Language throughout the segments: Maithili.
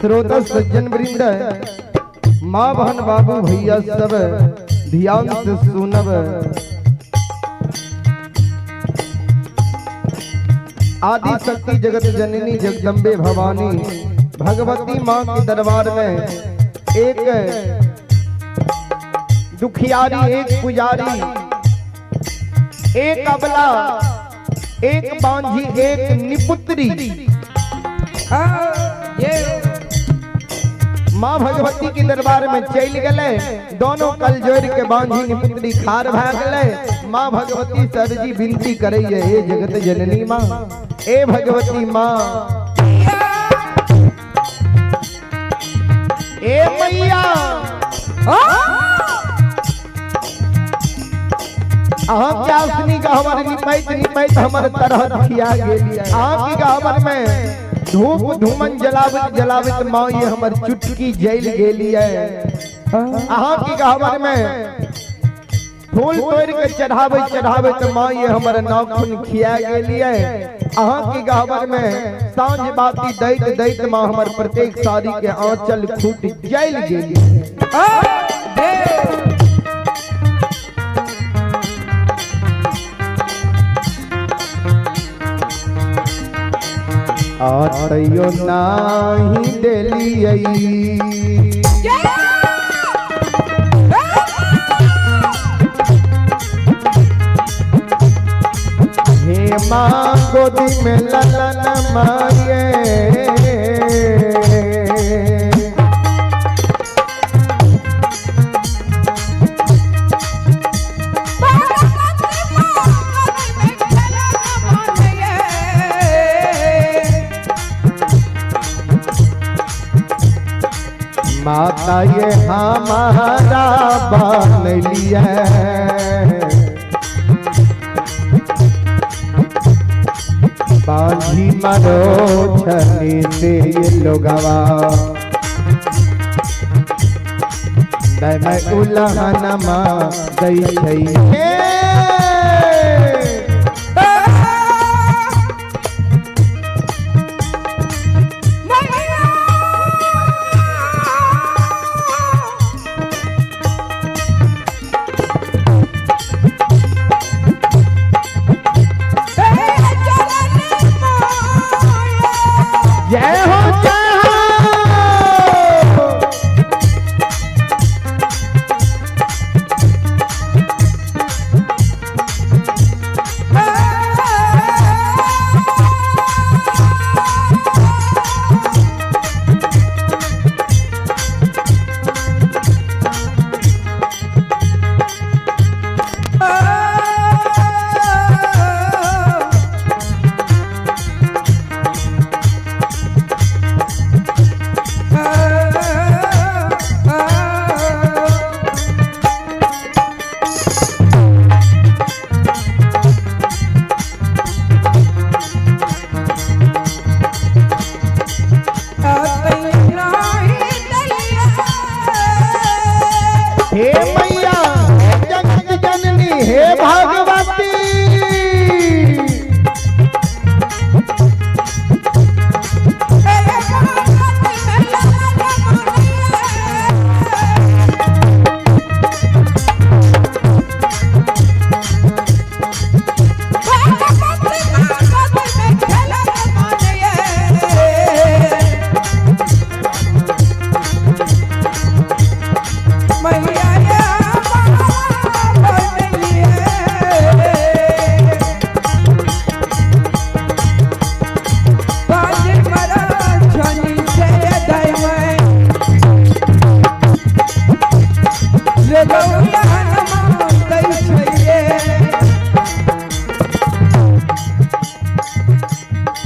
श्रोता सज्जन वृंद, माँ बहन बाबू भैया सब ध्यान से सुनब। आदि शक्ति जगत जननी जगदम्बे भवानी भगवती माँ के दरबार में एक दुखियारी, एक पुजारी, एक अबला, एक बांझी, एक निपुत्री माँ भगवती के दरबार में चल गए। दोनों कल जोड़ के बांझी निपुत्री खार भाग गए। माँ भगवती सर जी विनती करे, हे जगत जननी माँ, ए भगवती माँ, ए मैया, अहाँ के आसनी गहवर निपैत निपैत हमर तरह खिया गेली। अहाँ की गहवर में धूप धूमन जलावित जलावित माँ ये हमर चुटकी जल गेली है। अहाँ की गहवर में फूल तोड़ के चढ़ावे चढ़ावे तो माँ ये हमर नाखून खिया गेली है। अहाँ की गहवर में सांझ बाती दैत दैत माँ हमर प्रत्येक साड़ी के आंचल खूट जल गेली है। आतयो नाही देलियै हे माँ गोदी में ललन माये, माता ये हमारा बन लिया, बांझी मरो छने से ये लोगवा मैं उलहन माँ दई छई। जय हो जय हो।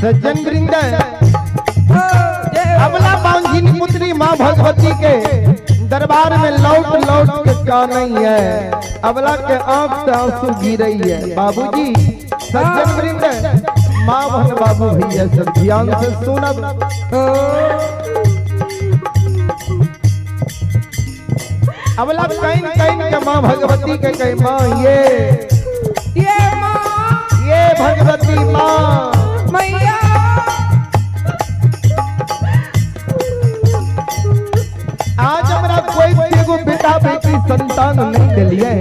सज्जन वृंद, अबला बांझिन पुत्री माँ भगवती के दरबार में लौट लौट के कानई है। अबला के आंख से आंसू गिरई है। बाबूजी सज्जन वृंद, माँ बहन बाबू भैया सब ध्यान से सुनब। अबला कहीं कहीं के माँ भगवती के कहीं माँ ये माँ, ये भगवती माँ मैया। आज हमरा कोई एगो बेटा बेटी संतान नहीं दिलिए,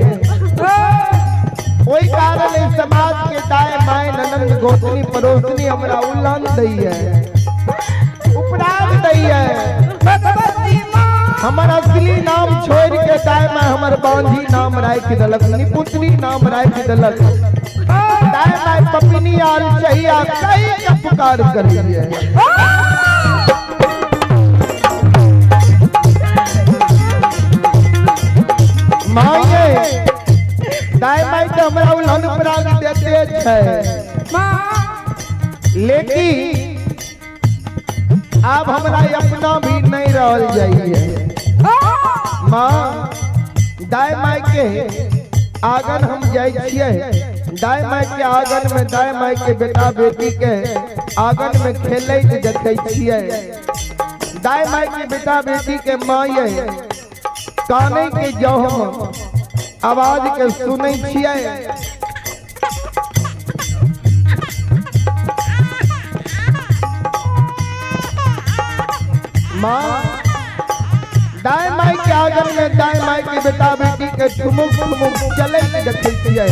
ओई कारण इस समाज के दाएं बाएं ननंद गोतनी पड़ोसनी हमरा उल्लान दई है, उपराग दई है। भगवती माँ, हमर असली नाम छोड़ के दाएं माए हमर बांझी नाम राख देलक, निपुतनी नाम राख देलक। दाएं माए पपिनी आल चाहिया कई के पुकार करिए। माये दाएं माए तो हमरा उल्हन उपराग देते छै, लेकिन अब हमरा अपना भी नहीं रहल जाइए। माँ दाएं माई के आंगन हम जाइ छियै, दाएं माई के आंगन में दाएं माई के बेटा बेटी के आंगन में खेलैत देखै छियै। दाएं माई के बेटा बेटी के माँ ये कानै के जौ हम आवाज के सुनै छियै। माँ दाएं माई के आंगन में दाएं माई के बेटा बेटी के ठुमुक ठुमुक चलैत देखै छियै।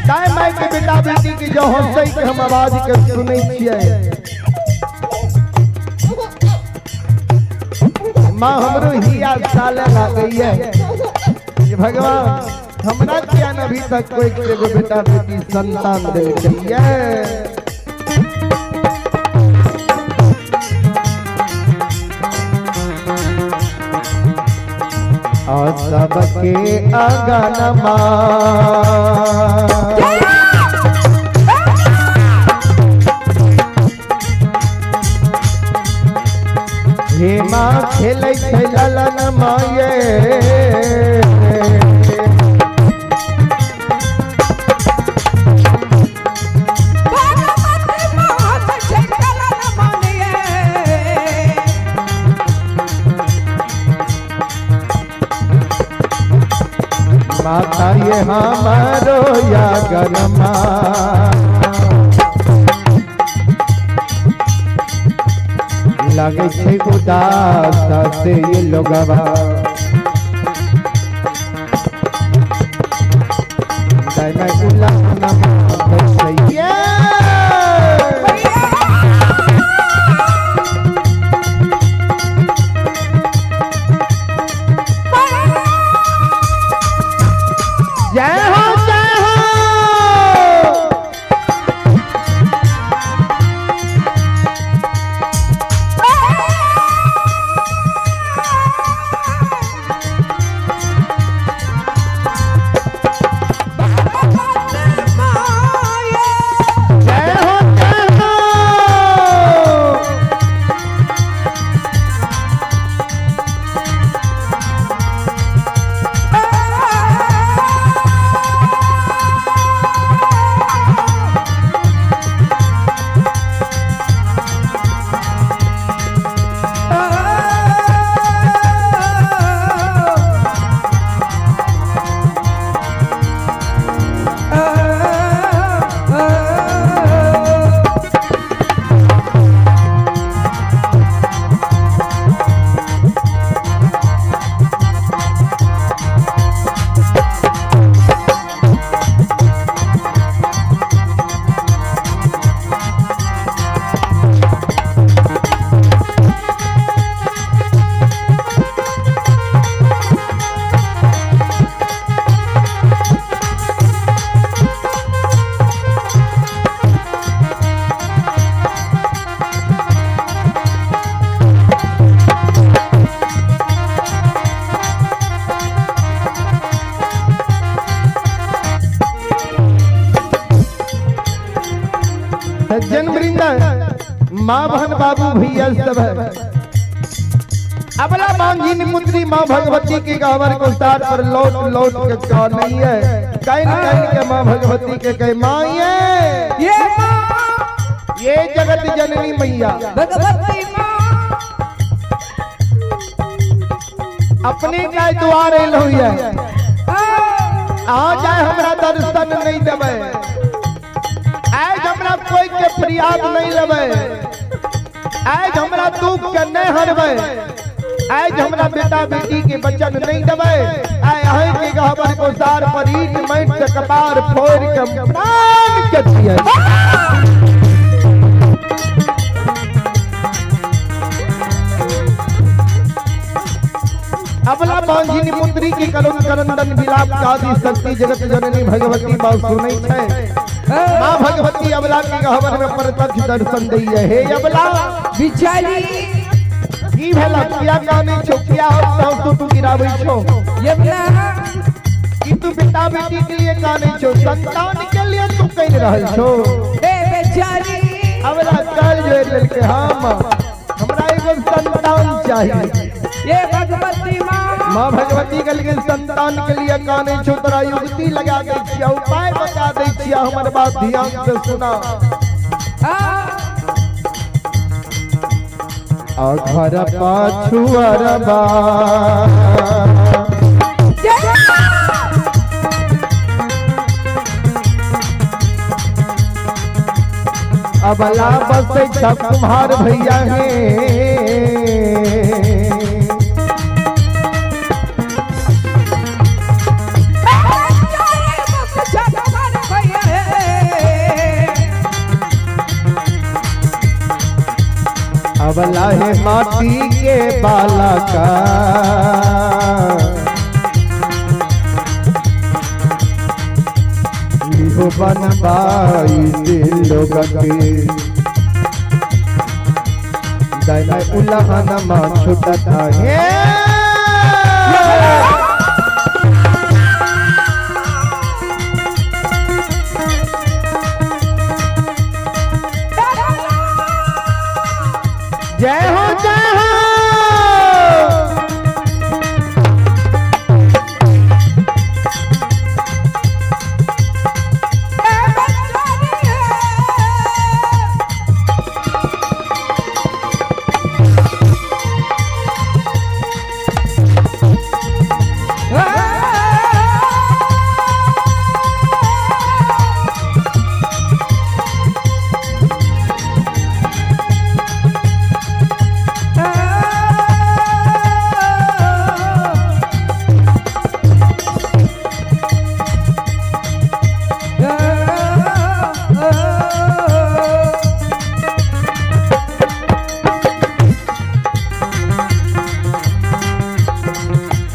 दाएं माई के बेटा बेटी के जो हंसै के हम आवाज के सुनै छियै। माँ हमरो हिया साले लागैया ये भगवान हमरा किया न अभी तक कोई एगो बेटा बेटी संतान देलकै। और सबके आंगनमा हे माँ खेलै छै ललन माये, भगवती माँ छै ललन मानिए। माता ये हमारो यागनमा। लगे छै उदास से ये लोगवा, दाई माई उलाना छै ये। जय हो जय हो। माँ बहन बाबू भैया सब है। अबला मांझी मुद्री माँ भगवती के गहवर को सार पर लौट लौट के कह नहीं है, can can के माँ भगवती के कह माँ ये माँ ये जगत जननी मैया भगवती माँ अपने का द्वार एल हुई है। आ जाए हमरा दर्शन नहीं देवे, आज हमरा कोई के फरियाद नहीं लेवे, आज हमरा दुख के नहीं हरवे, आज हमरा बेटा बेटी के बचन नहीं देवे, आय अहीं के गहबर को सार पर ईट माइट से कपार फोड़ के प्राण के दिए। अबला बांझिनी मुद्री की करुण करंदन विलाप कादी शक्ति जगत जननी भगवती माँ सुनै छै। माँ भगवती अबला के गहबर में प्रत्यक्ष दर्शन दैये। हे अबला बिचारी की भेला किया कानै छौ, किया हम तू गिराबै छौ, यबला की तू बेटा बेटी के लिए कानै छौ, संतान के लिए तू कहि रहल छौ। हे बेचारी अबला कल जोड़ लेलकै, हाँ माँ हमरा एगो संतान चाहिए। ये भगवती माँ माँ भगवती कल के संतान के लिए कानै छौ, तोरा युक्ति लगा दै छियै, उपाय बता दै छियै, हमर बात ध्यान से सुना। घर पाछू अरबा अबला बसै छ कुम्हार भैया हे, अबला है माटी के बाला का लिहो बनबाई लोग के दाई उलहन मां छुटता है। जय हो जय हो।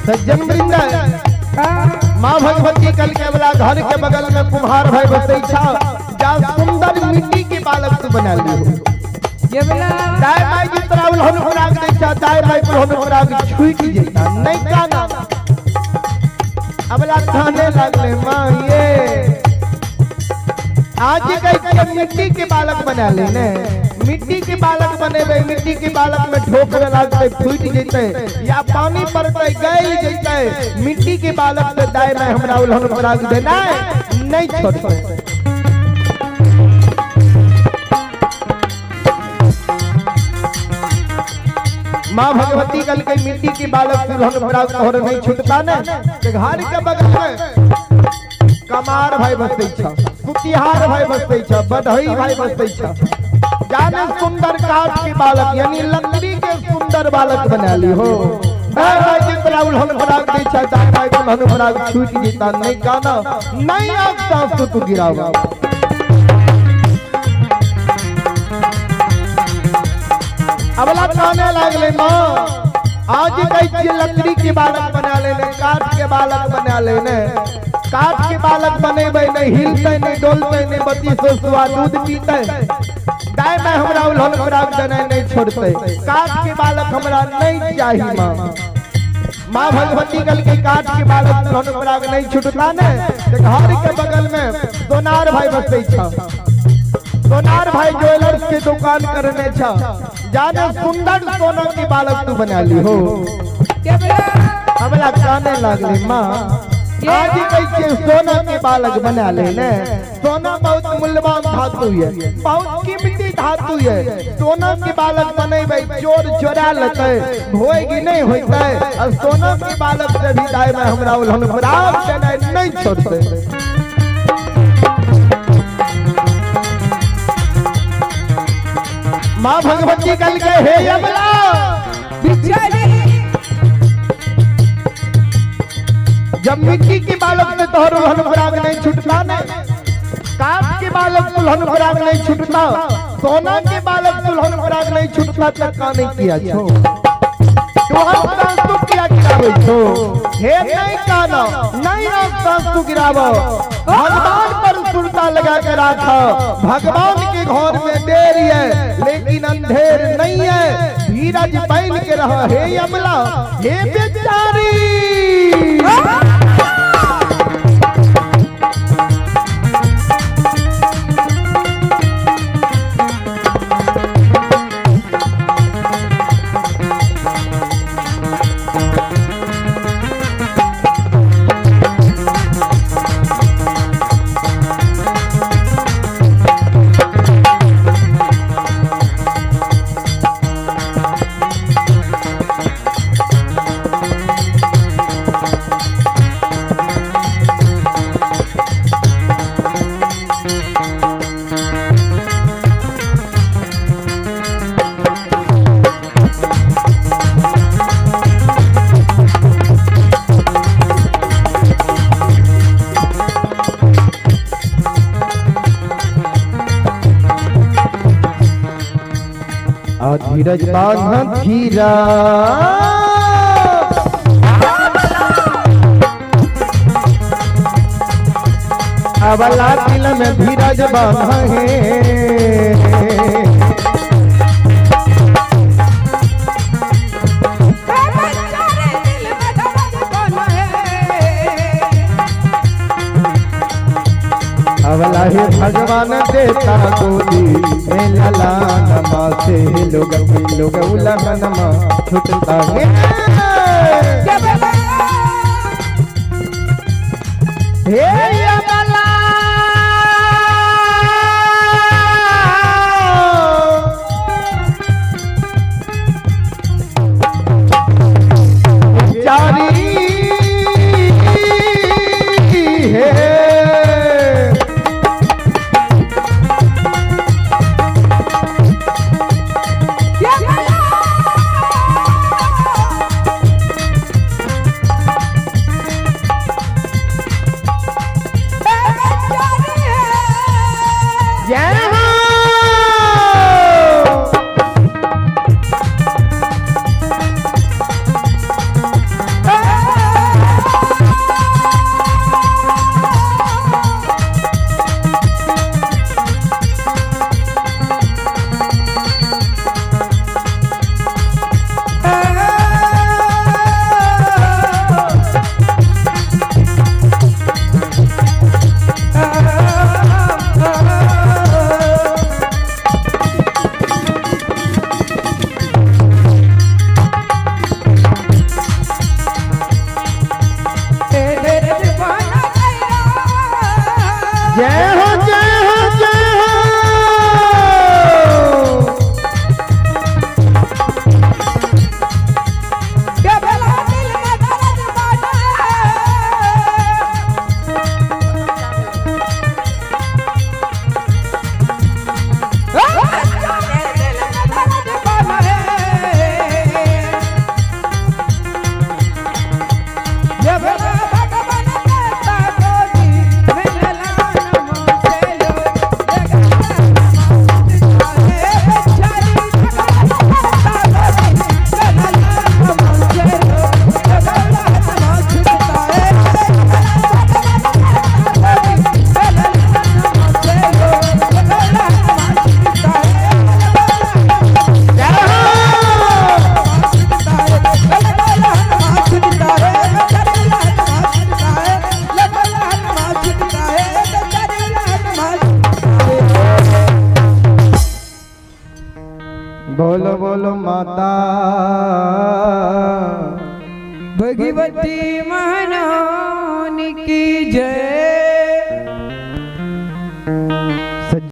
सज्जन वृंद माँ भगवती कल के वाला घर के बगल में कुम्हार भाई बसै छा, जा सुंदर मिट्टी के बालक तू बना लियो। दाई माई जी तोरा उलहन खुराक दै छा, दाई माई पर उलहन खुराक छूटि जेता नहीं काना। अबला खाने लागले माँ ये आज के मिट्टी के बालक बना ले ने, मिट्टी के बालक बनेबे, मिट्टी के बालक में ठोकर लागते फूट जैते या पानी पड़ते गल जैते, मिट्टी के बालक से दाई में हमरा उलहन खुराक देना नहीं छोड़ते। माँ भगवती कल के मिट्टी के बालक से उलहन खुराक तोहर नहीं छूटता ने, घर के बगल में कमार भाई बसै छ, कुतिहार भाई बसै छ, बढ़ई भाई बसै छ, जाने सुंदर काठ के बालक यानी लकड़ी के सुंदर बालक बना ली हो। दाई माई के तोरा उलहन खुराक दै छै, दाई माई के उलहन खुराक छूटि जेता नहीं काना नहीं आग सास तू गिरावा। अबला काने लागले माँ आज कहै छियै लकड़ी के बालक बना लेने, काठ के बालक बना लेने, काठ के बालक बनेबै नहीं हिलतै नहीं डोलतै नहीं बत्ती सुआ दूध पीतै, दाई माई हमरा उलहन खुराक देनाइ नहीं छोड़तै, काठ के बालक हमरा नहीं चाही। माँ माँ भगवती कल के काठ के बालक उलहन खुराक नहीं छूटता ने, घर के बगल में सोनार भाई बसै छ, सोनार भाई ज्वेलर्स के दुकान करने छा, जाने सुंदर सोना के बालक तू बना ली हो। केवला अबला काने लागली माँ, आज कैसे सोना के बालक बना ले ने। सोना बहुत मूल्यवान धातु है, बहुत कीमती धातु है। सोना के बालक बनेबै चोर चोरा लेतै, होएगी नहीं होतै। और सोना के बालक से भी दाय में हमरा उल्हन बराबर देनाइ नहीं छोड़तै। माँ भगवती कल के हे अबला बिचारी, जब मिट्टी के बालक से तोहर उल्हन पराग नहीं छूटता ने, काठ के बालक उल्हन पराग नहीं छूटता, सोना के बालक उल्हन पराग नहीं छूटता, तक का नहीं किया छो तो हम सांसु किया गिरावे छो। हे नहीं काना नहीं आप सांसु गिरावो, भगवान पर सुरता लगा के रखो। भगवान के घर में देर है लेकिन अंधेर नहीं है, धीरज बन के रहो। हे अमला हे बेचारी, धीरज बांध धीरा अबला दिल में धीरज बांध है। अबला हे भगवान देता गोदी में लला नमा से लोग लोग उलहनमा छुटता है। हे अबला चारी हे माता भगवती।